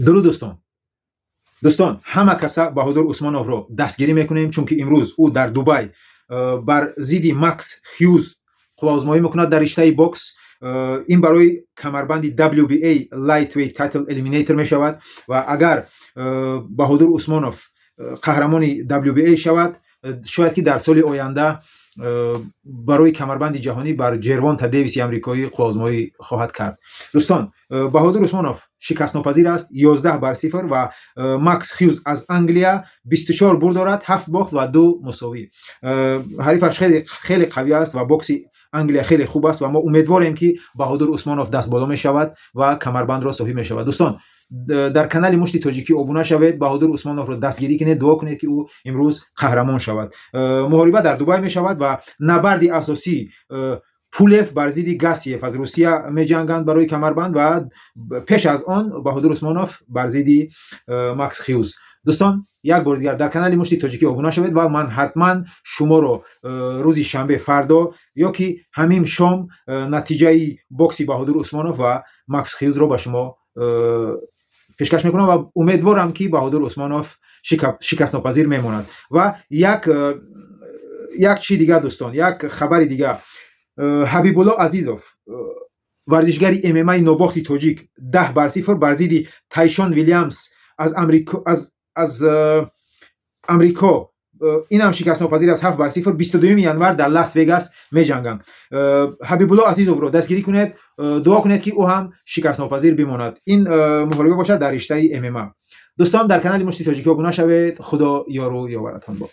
Дуруд, дӯстон. Дӯстон, ҳама каса Баҳодур Усмоновро дастгирӣ мекунем, чунки имрӯз ӯ дар Дубай бар зидди Макс Хьюз қувваозмоӣ мекунад дар риштаи бокс. Ин барои камарбанди WBA Lightweight Title Eliminator мешавад ва агар Баҳодур Усмонов қаҳрамони WBA шавад, шояд ки дар соли оянда барои камарбанди ҷаҳонӣ бар Ҷервонта Дэвиси амрикоӣ қувваозмоӣ хоҳад кард. Дӯстон, Баҳодур Усмонов шикастнопазир аст, 11-0, ва Макс Хьюз аз Англия 24 бурд дорад, ҳафт бохт ва ду мусовӣ. Ҳарифаш хеле қавӣ аст ва бокси Англия хеле хуб аст ва мо умедворем, ки Баҳодур Усмонов дастболо мешавад ва камарбандро соҳиб мешавад. Дӯстон, дар канали Мушти Тоҷикӣ обуна шавед, Баҳодур Усмоновро дастгирӣ кунед, дуо кунед, ки ӯ имрӯз қаҳрамон шавад. Муҳориба дар Дубай мешавад ва набарди асосӣ Пулев бар зидди Гасиев аз Русия меҷанганд барои камарбанд ва пеш аз он Баҳодур Усмонов бар зидди Макс Хьюз. Дӯстон, як бори дигар дар канали Мушти Тоҷикӣ обуна шавед ва ман ҳатман шуморо рӯзи шанбе, фардо ё ки ҳамин шом натиҷаи бокси Баҳодур Усмонов ва Макс Хьюзро ба шумо пешкаш мекунам ва умедворам, ки Баҳодур Усмонов шикастнопазир мемонад. Ва як чи дигар, дӯстон, як хабари дигар: Ҳабибулло Азизов, варзишгари ММАи нобохти тоҷик, 10-0 бар зидди Тайшон Вилямс аз Амрико, инам шикастнопазир аст, 7-0, 22 январ дар Лас Вегас меҷанганд. Ҳабибулло Азизовро дастгирӣ кунед, дуо кунед, ки ӯ ҳам шикастнопазир бимонад. Ин муҳориба бошад дар риштаи ММА. Дӯстон, дар канали Мушти Тоҷикӣ обуна шавед. Худо ёру ёваратон бод.